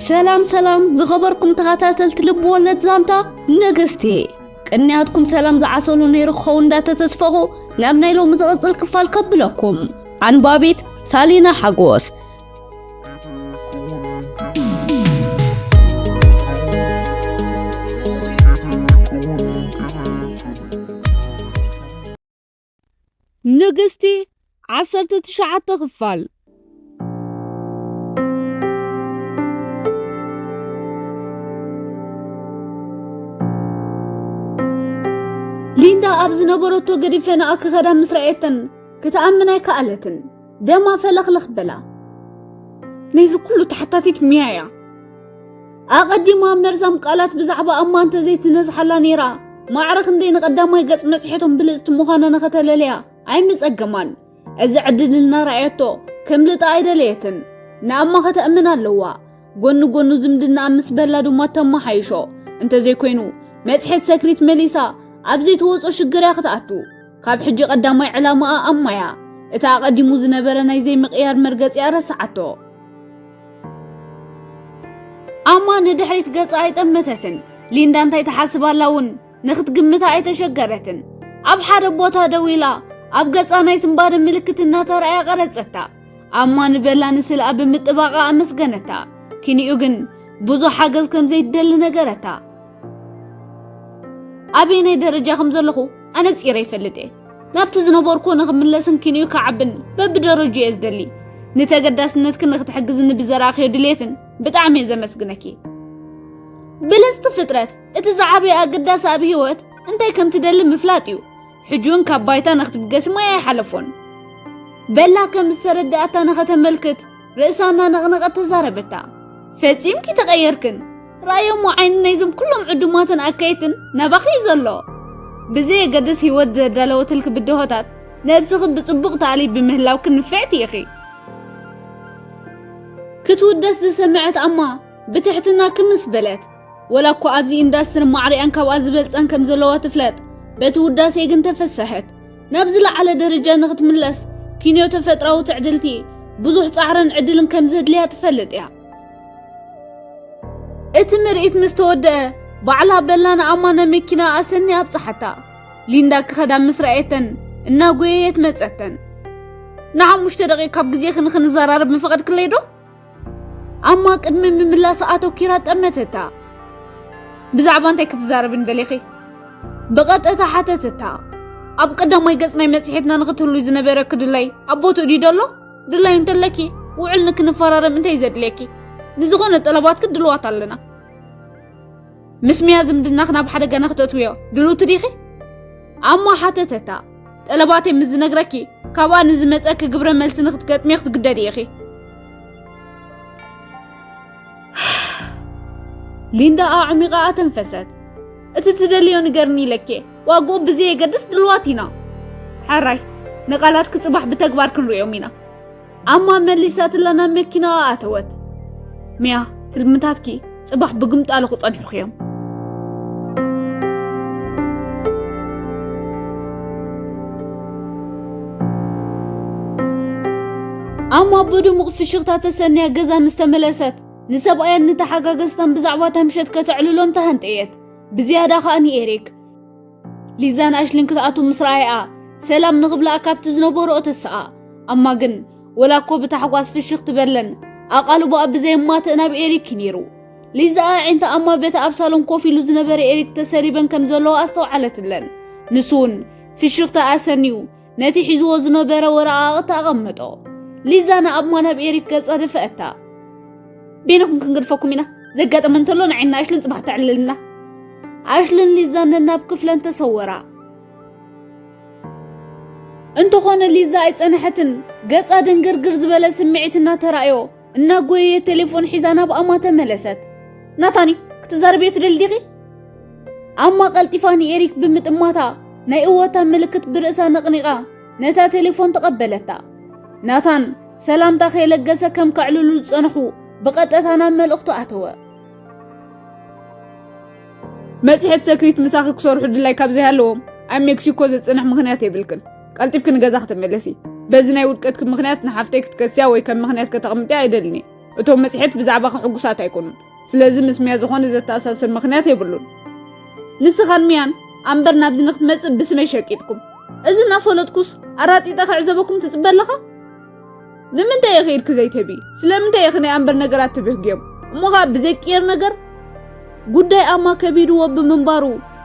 ሰላም ሰላም ዝኸበርኩም ተኸታተልቲ ልብ ወለድ ዛንታ ንግስቲ፣ ቅንያትኩም ሰላም ዝዓሰሉ ነይሩ ክኸውን እንዳተተስፈኹ ናብ ናይ ሎሚ ዝቕጽል ክፋል ከብለኩም። ኣንባቢት ሳሊና ሓጎስ። ንግስቲ ዓሰርተ ትሽዓተ ክፋል። ሊንዳ ኣብ ዝነበረቶ ገዲፈንኣ ክኸዳ ምስ ረኣየተን ክትኣምን ኣይከኣለትን። ደማ ፈለኽለኽ በላ። ናይዚ ኩሉ ተሓታቲት ሚያ እያ። ኣቐዲማ መርዛም ቃላት ብዛዕባ ኣማ እንተዘይትነዝሓላ ነይራ፣ ማዕረ ክንደይ ንቐዳማይ ገጽ መጽሔቶም ብልጽቲ ምዃና ንኸተለለያ ኣይምጸገማን። እዚ ዕድል እናረኣየቶ ከምልጣ ኣይደለየትን። ንኣማ ከተእምን ኣለዋ። ጎኒ ጎኑ ዝምድናኣ ምስ በላ ድማ ተመሓይሾ። እንተዘይኮይኑ፣ መጽሔት ሰክሪት መሊሳ ኣብ ዘይትወጾ ሽግር እያ ክትኣቱ። ካብ ሕጂ ቀዳማይ ዕላማኣ ኣማ እያ። እቲ ኣቐዲሙ ዝነበረ ናይ ዘይምቕያር መርገጺኣ ረስዓቶ። ኣማ ንድሕሪት ገጻ ኣይጠመተትን። ሊንዳ እንታይ ትሓስብ ኣላ እውን ንኽትግምታ ኣይተሸገረትን። ኣብ ሓደ ቦታ ደው ኢላ ኣብ ገጻ ናይ ስንባደ ምልክት እናተራእያ ቀረጸታ። ኣማ ንበላ ንስልኣ ብምጥባቓ ኣመስገነታ። ኪንኡ ግን ብዙሕ ሓገዝ ከም ዘይትደሊ ነገረታ። ኣበየናይ ደረጃ ከም ዘለኹ ኣነጺረ ይፈልጥ እየ። ናብቲ ዝነበርኩ ንኽምለስን ኪንኡ ክዓብን በብደረጁ እየ ዝደሊ። ንተገዳስነትኪ ንኽትሕግዝኒ ብዘርኣኽዮ ድሌትን ብጣዕሚ እየ ዘመስግነኪ። ብልጽቲ ፍጥረት፣ እቲ ዝዓበየ ኣገዳሲ ኣብ ህይወት እንታይ ከም ትደሊ ምፍላጥ እዩ። ሕጂ እውን ካብ ባይታ ንኽትብገሲ ማይ ኣይሓለፎን። በላ ከም ዝተረድኣታ ንኸተመልክት ርእሳ እናነቕነቐት ተዛረበታ። ፈጺምኪ ተቐየርክን። ራእዮሞ ዓይኒ ናይዞም ኩሎም ዕዱማትን ኣካየትን ናባኺ እዩ ዘሎ። ብዘየገድስ ህይወት ዘዳለወትልኪ ብድሆታት ነብስኺ ብጽቡቕ ተኣልዪ ብምህላውኪ ንፍዕቲ ኢኺ። ክትውደስ ዝሰምዐት ኣማ ብትሕትና ክምስ በለት። ወላ እኳ ኣብዚ ኢንዳስትሪ ማዕሪኣን ካብኣ ዝበልጻን ከም ዘለዋ ትፍለጥ፣ በቲ ውዳሴ ግን ተፈሰሐት። ናብ ዝለዓለ ደረጃ ንኽትምለስ ኪንዮ ተፈጥራዊ ትዕድልቲ ብዙሕ ጻዕርን ዕድልን ከም ዘድልያ ትፈልጥ እያ። እቲ ምርኢት ምስ ተወደአ፣ ባዕላ በላ ንኣማ ናብ መኪና ኣሰንያ ኣብጽሓታ። ሊንዳ ክኸዳ ምስ ረኣየተን እናጎየየት መጸተን። ንሓሙሽተ ደቂቕ ካብ ግዜኺ ንኽንዘራረብ ምፈቐድክለይ ዶ? ኣማ ቅድሚ ምምላሳ ኣተኲራ ጠመተታ። ብዛዕባ እንታይ ክትዛረብኒ ደሊኺ? ብቐጥታ ሓተተታ። ኣብ ቀዳማይ ገጽ ናይ መጽሔትና ንኽትህሉ ዝነበረኪ ድላይ ኣብ ቦትኡ ድዩ ደሎ? ድላይ እንተለኪ፣ ውዕል ንክንፈራረም እንታይ ዘድልየኪ? ንዝኾነ ጠለባትኪ ድልዋት ኣለና። ምስ ሚያ ዝምድናኺ ናብ ሓደጋ ንኽተእትውዮ ድልውቲ ዲኺ? ኣማ ሓተተታ። ጠለባተይ ምስ ዝነግረኪ፣ ካብኣ ንዝመጸኪ ግብረ መልሲ ንኽትገጥምዮ ክትግደዲ ኢኺ። ሊንዳ ኣዕሚቓ ኣተንፈሰት። እቲ ትደልዮ ንገርኒ ኢለኪ፣ ዋግኡ ብዘየገድስ ድልዋት ኢና። ሕራይ፣ ንቓላትኪ ጽባሕ ብተግባር ክንርእዮም ኢና። ኣማ መሊሳትላ ናብ መኪናኣ ኣተወት። ሚያ፣ ትልምታትኪ ጽባሕ ብግምጣሉ ክጸንሑኺ እዮም። ኣማ ብድሙቕ ፍሽኽታ ተሰንያ ገዛ ምስ ተመለሰት፣ ንሰብኣያን ንተሓጋገዝታን ብዛዕባ እታ ምሸት ከተዕልሎም ተሃንጠየት። ብዝያዳ ኸኣ ንኤሪክ። ሊዛን ኣሽሊን ክትኣትዉ ምስ ረኣያ፣ ሰላም ንኽብላ ካብቲ ዝነበርኦ ተስኣ። ኣማ ግን፣ ወላ እኮ ብታሕጓስ ፍሽኽ ትበለን፣ ኣቓልቦኣ ብዘየማትእ ናብ ኤሪክ እዩ ነይሩ። ሊዛ ኣዒንታ ኣማ በቲ ኣብ ሳሎን ኮፍ ኢሉ ዝነበረ ኤሪክ ተሰሊበን ከም ዘለዋ ኣስተውዓለትለን። ንሱ እውን፣ ፍሽኽታ ኣሰንዩ፣ ነቲ ሒዝዎ ዝነበረ ወረቓቕቲ ኣቐመጦ። ሊዛ ንኣማ ናብ ኤሪክ ገጻ ደፈኣታ። በይንኹም ክንገድፈኩም ኢና። ዘጋጠመ እንተሎ ንዓይና ኣሽልን ጽባሕ ተዕልልና። ኣሽልን ሊዛን ነናብ ክፍለን ተሰወራ። እንተኾነ ሊዛ ኣይጸንሐትን። ገጻ ደንገርግር ዝበለ ስምዒት እናተራእዮ፣ እናጎየየት ቴሌፎን ሒዛ ናብ ኣማ ተመለሰት። ናታኒ፣ ክትዛረብዮ ትደሊ ዲኺ? ኣማ ቀልጢፋ ንኤሪክ ብምጥማታ፣ ናይ እወታ ምልክት ብርእሳ ነቕኒቓ፣ ነታ ቴሌፎን ተቐበለታ። ናታን፣ ሰላምታ ከይለገሰ ከም ከዕልሉ ዝጸንሑ፣ ብቐጥታ ናብ መልእኽቱ ኣተወ። መጽሔት ሰክሪት ምሳኺ ክሰርሑ ድላይ ካብ ዘይሃለዎም፣ ኣብ ሜክሲኮ ዘጽንሕ ምኽንያት የብልክን። ቀልጢፍኪ ንገዛ ክትመለሲ። በዚ ናይ ውድቀትኪ ምኽንያት ንሓፍተይ ክትከስያ ወይ ከም ምኽንያት ከተቕምጥያ ኣይደልን እየ። እቶም መጽሔት ብዛዕባኺ ሕጉሳት ኣይኮኑን። ስለዚ ምስ ሚያ ዝኾነ ዘተኣሳስር ምኽንያት የብሉን። ንስኻን ሚያን ኣምበር ናብዚ ንክትመጽእ ብስመይ ሸቂጥኩም። እዚ እናፈለጥኩስ ኣራጢጠ ክዕዘበኩም ትጽበ ኣለኻ? ንምንታይ ኢኺ ኢድኪ ዘይትህቢ? ስለምንታይ ኢኺ ናይ ኣምበር ነገራት ትብህግዮም? እሞ ኸኣ ብዘይቅየር ነገር? ጉዳይ ኣማ ከቢድዎ ብምንባሩ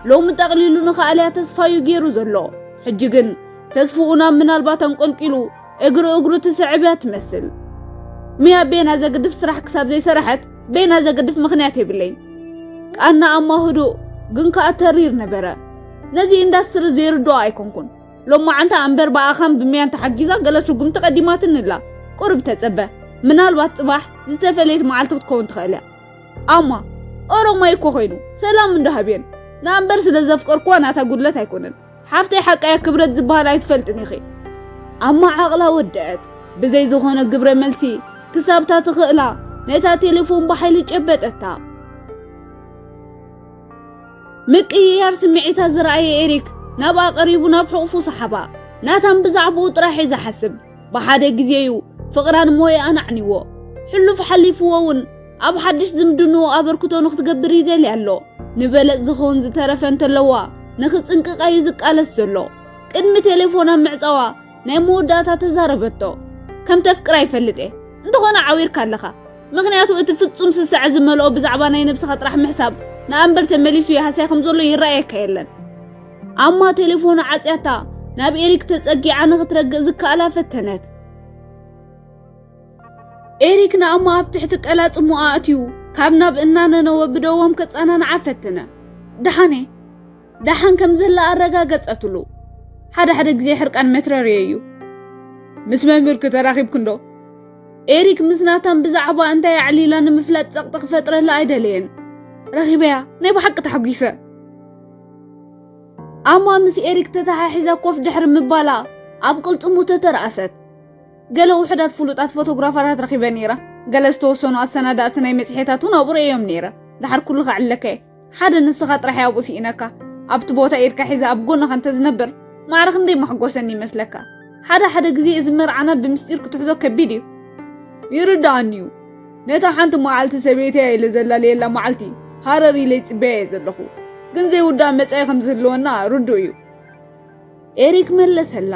ሎሚ ጠቕሊሉ ንኽኣልያ ተስፋዩ ገይሩ ዘሎ። ሕጂ ግን ተስፍኡ ናብ ምናልባት ኣንቆልቂሉ እግሪ እግሩ ትስዕብ እያ ትመስል። ሚያ ቤና ዘግድፍ ስራሕ ክሳብ ዘይሰራሐት ቤና ዘግድፍ ምኽንያት የብለይን። ቃና ኣማ ህዱእ ግን ከኣ ተሪር ነበረ። ነዚ ኢንዳስትሪ ዘይርድኦ ኣይኮንኩን። ሎማዓንቲ ኣምበር ብኣኻን ብሚያን ተሓጊዛ ገለ ስጉምቲ ቀዲማትኒ ኣላ። ቁሩብ ተጸበ። ምናልባት ጽባሕ ዝተፈለየት መዓልቲ ክትከውን ትኽእል እያ። ኣማ ኦሮማይ እኮ ኮይኑ ሰላም እንዳሃብየን ንኣምበር ስለ ዘፍቀርኩዋ ናታ ጉድለት ኣይኮነን። ሓፍተይ ሓቃያ ክብረት ዝበሃል ኣይትፈልጥን ኢኺ። ኣማ ዓቕላ ወደአት። ብዘይ ዝኾነ ግብረ መልሲ ክሳብታ ትኽእላ ነታ ቴሌፎን ብሓይሊ ጨበጠታ። ምቅይያር ስምዒታ ዝረኣየ ኤሪክ ናብኣ ቀሪቡ ናብ ሕቑፉ ሰሓባ። ናታን ብዛዕባኡ ጥራሕ እዩ ዝሓስብ። ብሓደ ግዜ እዩ ፍቕራን ሞያኣን ኣዕኒዎ። ሕሉፍ ሓሊፍዎ እውን ኣብ ሓድሽ ዝምድንኡ ኣበርክቶ ንክትገብር ይደልያ ኣሎ። ንበለጽ ዝኸውን ዝተረፈ እንተለዋ ንኽጽንቅቓ እዩ ዝቃለስ ዘሎ። ቅድሚ ቴሌፎን ኣብ ምዕጻዋ ናይ መወዳእታ ተዛረበቶ። ከም ተፍቅራ ይፈልጥ እየ። እንተኾነ ዓዊርካ ኣለኻ። ምኽንያቱ እቲ ፍጹም ስስዐ ዝመልኦ ብዛዕባ ናይ ነብስኻ ጥራሕ ምሕሳብ ንኣምበር ተመሊሱ ይሃስያ ከም ዘሎ ይረኣየካ የለን። ኣማ ቴሌፎኑ ዓጽያታ ናብ ኤሪክ ተጸጊዓ ንኽትረግእ ዝከኣላ ፈተነት። ኤሪክ ንኣማ ኣብ ትሕቲ ቀላጽሙ ኣእትዩ ካብ ናብ እናነነወ ብደዎም ከጸናንዓ ፈተነ። ደሓን እየ። ደሓን ከም ዘላ ኣረጋገጸትሉ። ሓደ ሓደ ግዜ ሕርቃን መትረሪ እዩ። ምስ መምህርኪ ተራኺብኪ እንዶ? ኤሪክ ምስ ናታን ብዛዕባ እንታይ ኣዕሊላ ንምፍላጥ ጸቕጢ ክፈጥረላ ኣይደለየን። ረኺበያ፣ ናይ ብሓቂ ተሓጒሰ። ኣማ ምስ ኤሪክ ተተሓሒዛ ኮፍ ድሕሪ ምባላ ኣብ ቅልጽሙ ተተርኣሰት። ገለ ውሑዳት ፍሉጣት ፎቶግራፈራት ረኺበ ነይረ። ገለ ዝተወሰኑ ኣሰናዳእቲ ናይ መጽሔታት እውን ኣብኡ ርእየዮም ነይረ። ደሓር ኩሉ ከዕልለካ እየ። ሓደ ንስኻ ጥራሕ እየ ኣብኡ ስኢነካ። ኣብቲ ቦታ ኢድካ ሒዘ ኣብ ጎንኻ እንተዝነብር ማዕረ ክንደይ መሕጎሰኒ ይመስለካ። ሓደ ሓደ ግዜ እዚ መርዓና ብምስጢር ክትሕዞ ከቢድ እዩ። ይርድኣኒ እዩ። ነታ ሓንቲ መዓልቲ ሰበይተያ ኢለ ዘላለየላ መዓልቲ ሃረር ኢለ ይጽበያ እየ ዘለኹ። ግን ዘይውዳእ መጻኢ ከም ዝህልወና ርዱእ እዩ። ኤሪክ መለሰላ።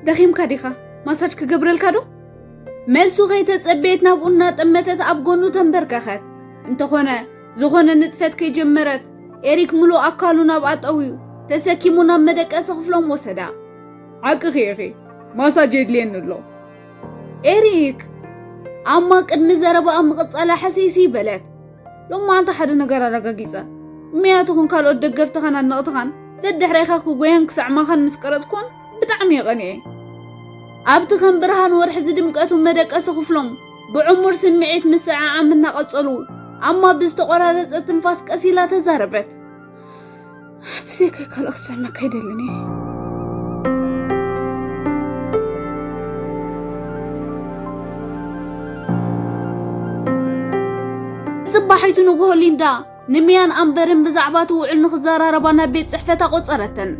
ደኺምካ ዲኻ? ማሳጅ ክገብረልካ ዶ? መልሱ ከይተጸበየት ናብኡ እናጠመተት ኣብ ጎኑ ተንበርከኸት። እንተኾነ ዝኾነ ንጥፈት ከይጀመረት ኤሪክ ምሉእ ኣካሉ ናብኣ ጠውዩ ተሰኪሙ ናብ መደቀሲ ክፍሎም ወሰዳ። ሓቅኺ ኢኺ፣ ማሳጅ የድልየኒ ኣሎ። ኤሪክ ኣማ ቅድሚ ዘረባኣ ምቕጻላ ሕስይስይ በለት። ሎማዓንቲ ሓደ ነገር ኣረጋጊጸ። ምኽንያቱ ኹን ካልኦት ደገፍትኻን ኣድነቕትኻን ደድሕሬኻ ክጎያን ክስዕማኻን ምስ ቀረጽኩን ብጣዕሚ እየ ቀኒኤ። ኣብቲ ከም ብርሃን ወርሒ ዝድምቀቱ መደቀሲ ክፍሎም ብዕሙር ስምዒት ምስዕዓም እናቐጸሉ ኣማ ብዝተቖራረጸ ትንፋስ ቀስ ኢላ ተዛረበት። ብዘይካይ ካልእ ክስዕመካ ኣይደልን እየ። ጽባሒቱ ንግሆ ሊንዳ ንሚያን ኣምበርን ብዛዕባ እቲ ውዕል ንኽዘራረባ ናብ ቤት ጽሕፈት ኣቖጸረተን።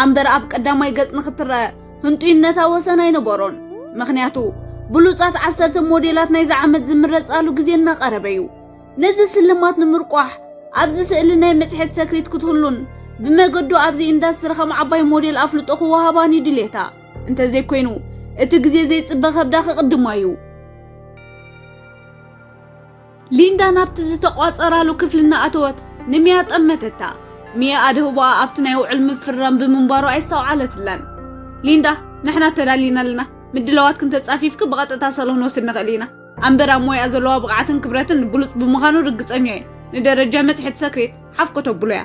ኣምበር ኣብ ቀዳማይ ገጽ ንኽትረአ ህንጡይነታ ወሰን ኣይነበሮን። ምኽንያቱ ብሉጻት ዓሰርተ ሞዴላት ናይዚ ዓመት ዝምረጻሉ ግዜ እናቐረበ እዩ። ነዚ ስልማት ንምርቋሕ ኣብዚ ስእሊ ናይ መጽሔት ሰክሪት ክትህሉን ብመገዱ ኣብዚ ኢንዳስትሪ ከም ዓባይ ሞዴል ኣፍልጦ ክወሃባን እዩ ድሌታ። እንተዘይኮይኑ እቲ ግዜ ዘይጽበ ከብዳ ክቕድማ እዩ። ሊንዳ ናብቲ ዝተቋጸራሉ ክፍሊ እናኣተወት ንሚያ ጠመተታ። ሚያ ኣድህቦኣ ኣብቲ ናይ ውዕል ምፍርራም ብምንባሩ ኣይስተውዓለትላን። ሊንዳ፣ ንሕና ተዳሊና ኣለና። ምድላዋት ክንተጻፊፍኪ ብቐጥታ ሰሎ ክንወስድ ንኽእል ኢና። ኣምበር ኣብ ሞያ ዘለዋ ብቕዓትን ክብረትን ብሉጽ ብምዃኑ ርግጸኛ እየ። ንደረጃ መጽሔት ሰክሬት ሓፍ ከተብሎ እያ።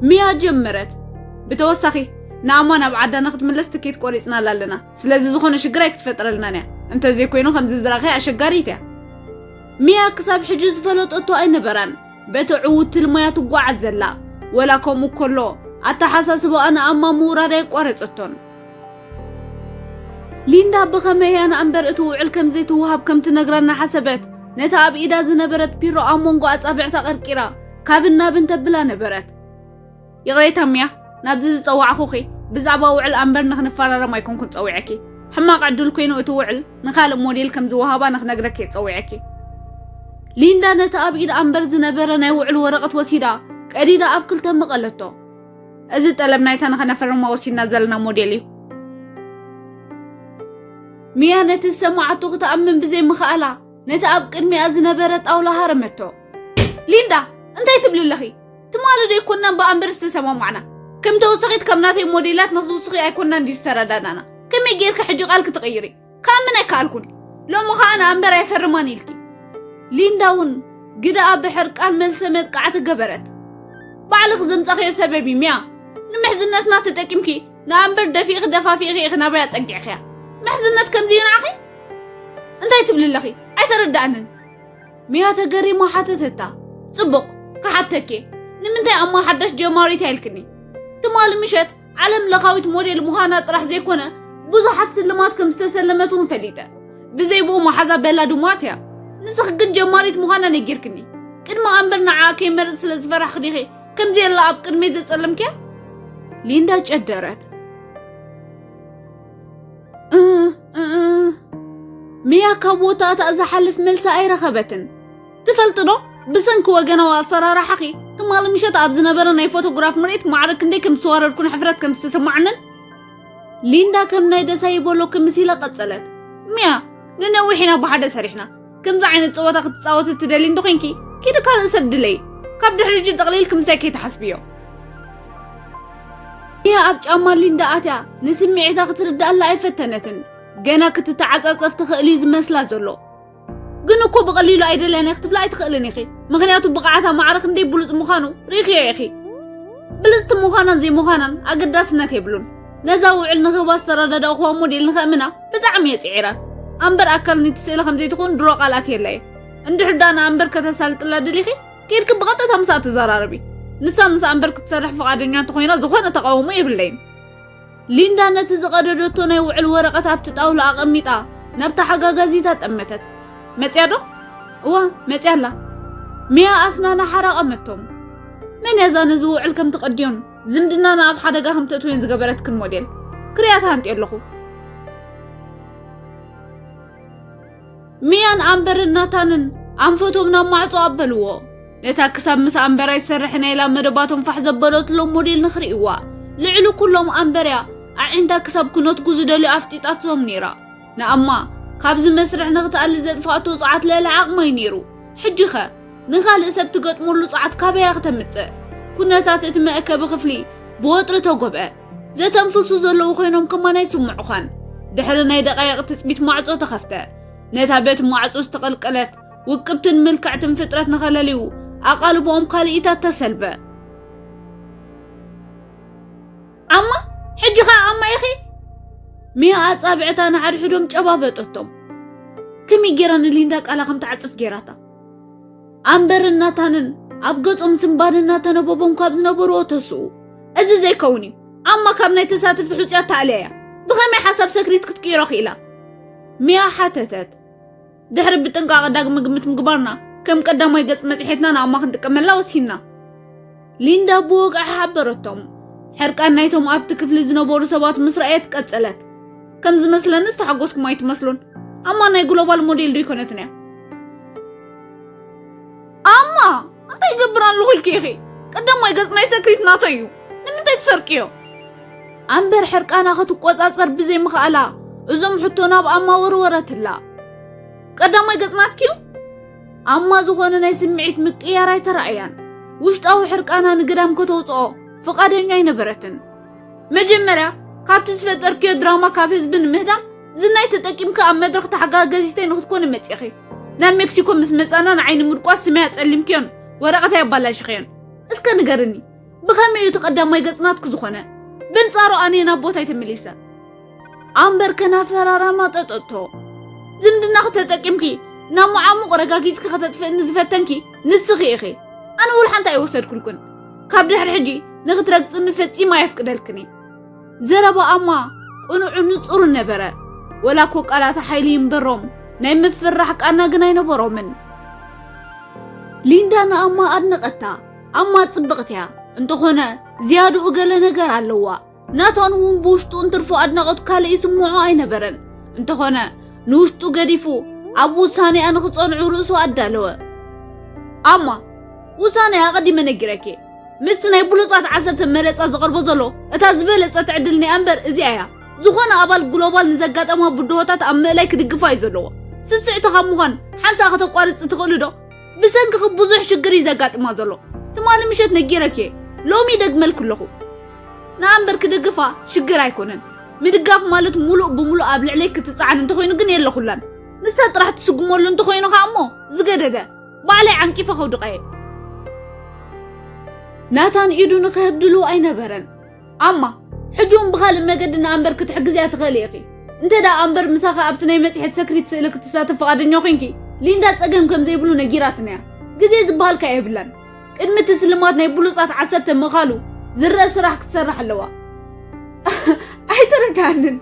ሚያ ጀመረት። ብተወሳኺ ንኣማ ናብ ዓዳ ንክትምለስ ትኬት ቆሪጽናላ ኣለና። ስለዚ ዝኾነ ሽግር ኣይክትፈጥረልናን እያ። እንተዘይኮይኑ ከምዚ ዝረኣኺ ኣሸጋሪት እያ። ሚያ ክሳብ ሕጂ ዝፈለጠቶ ኣይነበራን። በቲ ዕዉት ትልማያ ትጓዓዝ ዘላ። ወላ ከምኡ ከሎ ኣተሓሳስባኣ ንኣማ ምውራድ ኣይቋረጸቶን። ሊንዳ ብኸመይ እያ ንኣምበር እቲ ውዕል ከም ዘይትወሃብ ከም ትነግራ እናሓሰበት ነታ ኣብ ኢዳ ዝነበረት ፒሮ ኣብ መንጎ ኣጻብዕታ ቀርቂራ ካብን ናብን ተብላ ነበረት። ይቕሬታ ሚያ፣ ናብዚ ዝጸዋዕኹኺ ብዛዕባ ውዕል ኣምበር ንኽንፈራረም ኣይኮንኩን ጸዊዐኪ። ሕማቕ ዕድል ኮይኑ እቲ ውዕል ንኻልእ ሞዴል ከም ዝወሃባ ንኽነግረኪ እየ ጸዊዐኪ። ሊንዳ ነቲ ኣብ ኢድ ኣምበር ዝነበረ ናይ ውዕል ወረቐት ወሲዳ ቀዲዳ ኣብ ክልተ መቐለቶ። እዚ ጠለብ ናይታ ንኸነፈርማ ወሲድና ዘለና ሞዴል እዩ። ሚያ ነቲ ዝሰማዓቶ ክትኣምን ብዘይምኽኣላ ነቲ ኣብ ቅድሚኣ ዝነበረ ጣውላ ሃረመቶ። ሊንዳ፣ እንታይ ትብሊ ኣለኺ? ትማሊ ዶ ኣይኮናን ብኣምበር ዝተሰማማዕና? ከም ተወሳኺት ካብ ናተይ ሞዴላት ንኽትውስኺ ኣይኮናን ድዩ ዝተረዳዳና? ከመይ ጌርኪ ሕጂ ቃል ክትቕይሪ? ክኣምን ኣይከኣልኩን። ሎሚ ኸኣ ንኣምበር ኣይፈርማን ኢልኪ። ሊንዳ እውን ግዳኣ ብሕርቃን መልሰ መጥቃዕቲ ገበረት። ባዕልኺ ዘምጻኽዮ ሰበብ እዩ ሚያ። ንምሕዝነትና ተጠቂምኪ ንኣምበር ደፊእኺ ደፋፊእኺ ኢኺ ናበይ ኣጸጊዕኽያ። ምሕዝነት ከምዚ እዩ ንዓኺ? እንታይ ትብሊ ኣለኺ? ኣይተረዳእንን። ሚያ ተገሪማ ሓተተታ። ጽቡቕ፣ ክሓተኪ። ንምንታይ ኣማ ሓዳሽ ጀማሪት ኣኢልክኒ? ትማሊ ምሸት ዓለም ለኻዊት ሞዴል ምዃና ጥራሕ ዘይኮነ ብዙሓት ስልማት ከም ዝተሰለመት እውን ፈሊጠ። ብዘይ ብኡ መሓዛ ቤላ ድማ ኣትያ። ንስኺ ግን ጀማሪት ምዃና ነጊርክኒ። ቅድሚ ኣምበር ንዓኣ ከይመርጽ ስለ ዝፈራሕኺ ዲኺ ከምዚ ኢላ ኣብ ቅድመይ ዘጸለምክያ? ሊንዳ ጨደረት። እ፣ እ፣ እ። ሚያ ካብ ቦታኣ ዝሓልፍ መልሲ ኣይረኸበትን። ትፈልጢ ዶ? ብሰንኪ ወገናዊ ኣሰራርሓኺ ትማሊ ምሸት ኣብ ዝነበረ ናይ ፎቶግራፍ ምርኢት ማዕረ ክንደይ ከም ዝተዋረድኩን ሕፍረት ከም ዝተሰማዓንን። ሊንዳ ከም ናይ ደሳይ በሎ ክምስ ኢላ ቀጸለት። ሚያ፣ ንነዊሕ ኢና ብሓደ ሰሪሕና። ከምዚ ዓይነት ጸወታ ክትጻወቲ ትደሊ እንተኾይንኪ፣ ኪዲ ካልእ ሰብ ድለይ። ካብ ድሕሪ ሕጂ ጠቕሊልኪ ምሳይ ከይትሓስብዮ። ሚያ ኣብ ጫማ ሊንዳ ኣትያ ንስምዒታ ክትርድኣላ ኣይፈተነትን። ገና ክትተዓጻጸፍ ትኽእል እዩ ዝመስላ ዘሎ። ግን እኮ ብቐሊሉ ኣይደልያን እየ ክትብላ ኣይትኽእልን ኢኺ። ምኽንያቱ ብቕዓታ ማዕረ ክንደይ ብሉጽ ምዃኑ ርኢኽዮ ኢኺ። ብልጽቲ ምዃናን ዘይምዃናን ኣገዳስነት የብሉን። ነዛ ውዕል ንኽህባ ዝተረዳዳእኹዋ ሞዴል ንኸእምና ብጣዕሚ እየ ጽዒረ። ኣምበር ኣካል ናይቲ ስእሊ ከም ዘይትኸውን ድሮ ቃል ኣትየላ እየ። እንድሕር ደኣ ንኣምበር ከተሳልጥላ ደሊኺ፣ ኬድኪ ብቐጥታ ምስኣ ተዘራረቢ። ንሳ ምስ ኣምበር ክትሰርሕ ፍቓደኛ እንተኾይና ዝኾነ ተቓውሞ የብለይን። ሊንዳ ነቲ ዝቐደደቶ ናይ ውዕል ወረቐት ኣብቲ ጣውላ ኣቐሚጣ ናብታ ሓጋጋዚታ ጠመተት። መጽያ ዶ? እዋ፣ መጽያ ኣላ። ሚያ ኣስናና ሓራቐመቶም። መን እያ እዛ ነዚ ውዕል ከም ትቐድዮን ዝምድናና ኣብ ሓደጋ ከም ተእትዎን ዝገበረትክን ሞዴል? ክሪኣ ተሃንጥየ ኣለኹ። ሚያን ኣምበርን ናታንን ኣንፈቶም ናብ ማዕጾ ኣበልዎ። ነታ ክሳብ ምስ ኣምበር ኣይሰርሕን እያ ኢላ መደባቶም ፋሕ ዘበለትሎም ሞዴል ንኽርእይዋ። ልዕሊ ኩሎም ኣምበር እያ ኣዒንታ ክሳብ ክነትጉ ዝደልዩ ኣፍጢጣቶም ነይራ። ንኣማ ካብዚ መስርሕ ንኽትኣሊ ዘጥፍኣቶ ጽዓት ልዕሊ ዓቕማ እዩ ነይሩ። ሕጂኸ ንኻልእ ሰብ ትገጥመሉ ጽዓት ካበይ እያ ክተምጽእ? ኩነታት እቲ መእከቢ ክፍሊ ብወጥሪ ተጎብአ። ዘተንፍሱ ዘለዉ ኮይኖም ከማን ኣይስምዑኻን። ድሕሪ ናይ ደቓይቕ ትጽቢት ማዕጾ ተኸፍተ። ነታ በቲ ማዕጾ ዝተቐልቀለት ውቅብትን ምልክዕትን ፍጥረት ንኸለልዩ ኣቓልቦኦም ካልኢታት ተሰልበ። ኣማ፣ ሕጂ ኸኣ ኣማ ኢኺ? ሚያ ኣጻብዕታ ንሓድሕዶም ጨባበጠቶም። ከመይ ጌራ ንሊንዳ ቃላ ከም ትዓጽፍ ጌራታ። ኣምበርን ናታንን ኣብ ገጾም ስንባደ እናተነበቦም ካብ ዝነበርዎ ተስኡ። እዚ ዘይከውን እዩ። ኣማ ካብ ናይ ተሳተፍቲ ሕጹያት ተኣልያ እያ። ብኸመይ ሓሳብ ሰክሪት ክትቅይሮ ክኢላ? ሚያ ሓተተት። ድሕሪ ብጥንቃቐ ዳግመ ግምት ምግባርና፣ ከም ቀዳማይ ገጽ መጽሔትና ንኣማ ክንጥቀመላ ወሲንና። ሊንዳ ብወግዒ ሓበረቶም። ሕርቃን ናይቶም ኣብቲ ክፍሊ ዝነበሩ ሰባት ምስ ረኣየት ቀጸለት። ከም ዝመስለኒ ዝተሓጎስኩም ኣይትመስሉን። ኣማ ናይ ግሎባል ሞዴል ዶ ኣይኮነትን እያ? ኣማ፣ እንታይ ይገብር ኣለኹ ኢልኪ ኢኺ? ቀዳማይ ገጽ ናይ ሰክሪት ናተይ እዩ። ንምንታይ ትሰርቅዮ? ኣምበር ሕርቃና ክትቆጻጸር ብዘይምኽኣላ እዞም ሕቶ ናብ ኣማ ወርወረትላ። ቀዳማይ ገጽ ናትኪ እዩ? ኣማ ዝኾነ ናይ ስምዒት ምቅያር ኣይተራእያን። ውሽጣዊ ሕርቃና ንግዳም ከተውጽኦ ፍቓደኛ ኣይነበረትን። መጀመርያ ካብቲ ዝፈጠርክዮ ድራማ ካብ ህዝቢ ንምህዳም ዝናይ ተጠቂምኪ ኣብ መድረኽ ተሓጋገዚተይ ንክትኮኒ መጺእኺ። ናብ ሜክሲኮ ምስ መጻና ንዓይ ንምድቋስ ስመይ ኣጸሊምክዮን ወረቐተይ ኣባላሽኽዮን። እስከ ንገርኒ፣ ብኸመይ እዩ እቲ ቀዳማይ ገጽ ናትኪ ዝኾነ? በንጻሩ ኣነ ናብ ቦታይ ተመሊሰ። ኣምበር ከናፈራራማ ጠጠቶ። ዝምድናኺ ተጠቂምኪ ናብ መዓሙቕ ረጋጊጽኪ ከተጥፍእኒ ዝፈተንኪ ንስኺ ኢኺ። ኣነ ወላ ሓንቲ ኣይወሰድኩልኩን። ካብ ድሕሪ ሕጂ ንኽትረግጽኒ ፈጺመ ኣየፍቅደልክን እየ። ዘረባ ኣማ ቅኑዕን ንጹርን ነበረ። ወላ እኮ ቃላታ ሓይሊ ይንበሮም፣ ናይ ምፍርራሕ ቃና ግን ኣይነበሮምን። ሊንዳ ንኣማ ኣድነቐታ። ኣማ ጽብቕቲ እያ፣ እንተኾነ ዝያድኡ ገለ ነገር ኣለዋ። ናታን እውን ብውሽጡ እንትርፎ ኣድናቖት ካልእ ይስምዖ ኣይነበረን። እንተኾነ ንውሽጡ ገዲፉ ኣብ ውሳኔኣ ንኽጸንዑ ርእሱ ኣዳለወ። ኣማ፣ ውሳኔ ኣቐዲመ ነጊረኪ። ምስቲ ናይ ብሉጻት ዓሰርተ መረጻ ዝቐርቦ ዘሎ እታ ዝበለጸት ዕድል ናይ ኣንበር እዚኣ እያ። ዝኾነ ኣባል ግሎባል ንዘጋጠማ ብድሆታት ኣብ ምእላይ ክድግፋ እዩ ዘለዎ። ስስዕቲ ካብ ምዃን ሓንሳእ ከተቋርጽ ትኽእሉ ዶ? ብሰንክኺ ብዙሕ ሽግር እዩ ዘጋጥማ ዘሎ። ትማሊ ምሸት ነጊረኪ እየ። ሎሚ ይደግመልኪ ኣለኹ። ንኣንበር ክድግፋ ሽግር ኣይኮነን። ምድጋፍ ማለት ሙሉእ ብሙሉእ ኣብ ልዕለይ ክትጸዓን እንተኾይኑ ግን የለኹላን። ንሳ ጥራሕ ትስጉመሉ እንተኾይኑ ከኣ እሞ ዝገደደ። ባዕለይ ዓንቂፈ ከውድቓ እየ። ናታን ኢዱ ንኽህብ ድሉው ኣይነበረን። ኣማ፣ ሕጂ እውን ብኻልእ መገዲ ንኣንበር ክትሕግዝያ ትኽእሊ ኢኺ። እንተ ደኣ ኣንበር ምሳኺ ኣብቲ ናይ መጽሔት ሰክሪት ስእሊ ክትሳተፍ ፍቓደኛ ኮይንኪ፣ ሊንዳ ጸገም ከም ዘይብሉ ነጊራትና እያ። ግዜ ዝበሃል ከኣ የብላን። ቅድሚ እቲ ስልማት ናይ ብሉጻት ዓሰርተ ምእኻሉ ዝረአ ስራሕ ክትሰርሕ ኣለዋ። ኣይተረድኣንን።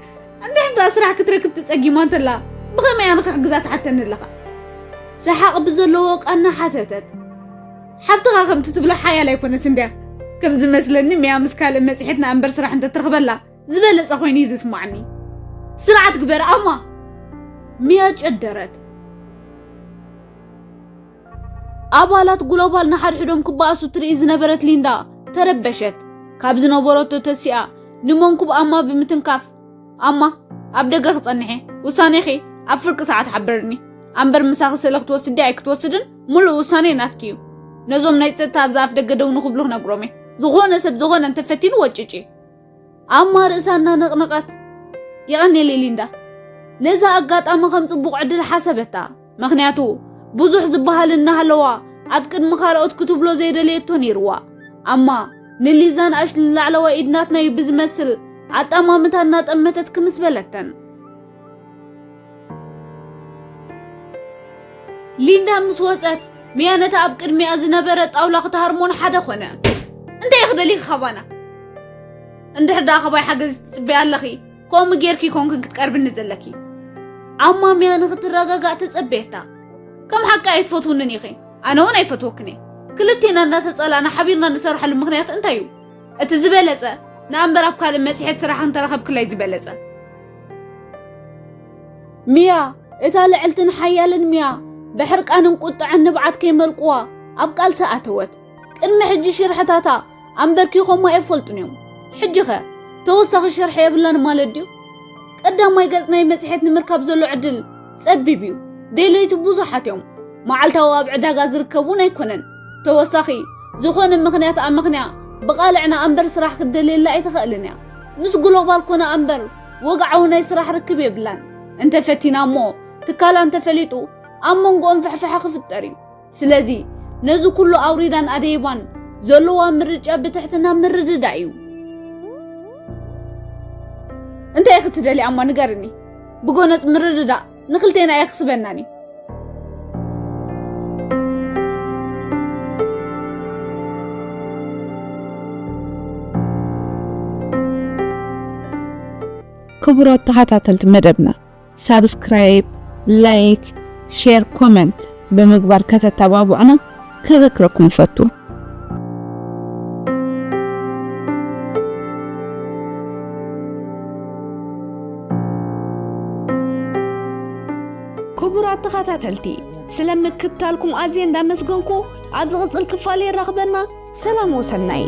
እንድሕር ደኣ ስራሕ ክትረክብ ተጸጊማ እንተላ፣ ብኸመይ ኣነ ክሕግዛ ትሓተኒ ኣለኻ? ሰሓቕ ብዘለዎ ቃና ሓተተት። ሓፍትኻ ከምቲ ትብሎ ሓያል ኣይኮነትን ድያ? ከም ዝመስለኒ ሚያ ምስ ካልእ መጽሔት ንኣንበር ስራሕ እንተትረኽበላ ዝበለጸ ኮይኑ እዩ ዝስማዓኒ። ስርዓት ግበር ኣማ! ሚያ ጨደረት። ኣባላት ግሎባል ንሓድሕዶም ክበኣሱ ትርኢ ዝነበረት ሊንዳ ተረበሸት። ካብ ዝነበረቶ ተሲኣ ንመንኩብ ኣማ ብምትንካፍ፣ ኣማ፣ ኣብ ደገ ክጸንሕ እየ። ውሳኔኺ ኣብ ፍርቂ ሰዓት ሓብርኒ። ኣንበር ምሳኺ ስእሊ ክትወስድ ድያ ኣይክትወስድን ምሉእ ውሳኔ ናትኪ እዩ። ነዞም ናይ ጸጥታ ኣብዚ ኣፍ ደገ ደው ንኽብሉ ክነግሮም እየ። ዝኾነ ሰብ ዝኾነ እንተፈቲኑ ወጭጪ። ኣማ ርእሳ እናነቕነቐት፣ የቐንየለይ ሊንዳ። ነዚ ኣጋጣሚ ከም ጽቡቕ ዕድል ሓሰበታ። ምኽንያቱ ብዙሕ ዝበሃል እናሃለዋ ኣብ ቅድሚ ካልኦት ክትብሎ ዘይደለየቶ ነይርዋ። ኣማ ንሊዛን ኣሽልን ላዕለዋይ ኢድ ናትና እዩ ብዝመስል ኣጠማምታ እናጠመተት ክምስ በለተን። ሊንዳ ምስ ወጸት፣ ሚያ ነቲ ኣብ ቅድሚኣ ዝነበረ ጣውላ ክትሃርሞን ሓደ ኾነ። "እንታይ ኢኺ ደሊኺ ካባና? እንድሕር ደኣ ካባይ ሓገዝ ትጽበያ ኣለኺ፣ ከምኡ ጌርኪ ኮንክን ክትቀርብኒ ዘለኪ?" ኣማ ሚያ ንኽትረጋጋእ ተጸበየታ። "ከም ሓቂ ኣይትፈትውንን ኢኺ፣ ኣነ እውን ኣይፈትወክን እየ። ክልቴና እናተጸላእና ሓቢርና ንሰርሓሉ ምኽንያት እንታይ እዩ? እቲ ዝበለጸ ንኣንበር ኣብ ካልእ መጽሔት ስራሕ እንተረኸብክለይ ዝበለጸ." ሚያ፣ እታ ልዕልትን ሓያልን ሚያ፣ ብሕርቃንን ቁጥዐን ንብዓት ከይመልቅዋ ኣብ ቃልሲ ኣተወት። ቅድሚ ሕጂ ሽርሕታታ ኣንበርኪኾማ ኣይፈልጡን እዮም። ሕጂኸ ተወሳኺ ሽርሒ የብላን ማለት ድዩ? ቀዳማይ ገጽ ናይ መጽሔት ንምርካብ ዘሎ ዕድል ጸቢብ እዩ። ደለይቲ ብዙሓት እዮም። መዓልታዊ ኣብ ዕዳጋ ዝርከብ እውን ኣይኮነን። ተወሳኺ ዝኾነ ምኽንያት ኣመኽንያ ብቓልዕና ኣንበር ስራሕ ክትደልየላ ኣይትኽእልን እያ። ምስ ግሎባል ኮነ ኣንበር ወግዓዊ ናይ ስራሕ ርክብ የብላን። እንተፈቲና እሞ ትካላ እንተፈሊጡ ኣብ መንጎኦም ፍሕፍሐ ክፍጠር እዩ። ስለዚ ነዚ ኩሉ ኣውሪዳን ኣደይባን ዘለዋ ምርጫ ብትሕትና ምርድዳእ እዩ። እንታይ ኢኺ ትደልያ እሞ ንገርኒ? ብጎነጽ ምርድዳእ ንኽልቴና የኽስበናን እዩ። ክቡራት ተኸታተልቲ መደብና፣ ሳብስክራይብ፣ ላይክ፣ ሼር፣ ኮመንት ብምግባር ከተተባብዑና ከዘክረኩም እፈቱ። ክቡራት ተኸታተልቲ፣ ስለ ምክትታልኩም ኣዝየ እንዳመስገንኩ፣ ኣብ ዝቕጽል ክፋል የራኽበና። ሰላም ወሰናይ።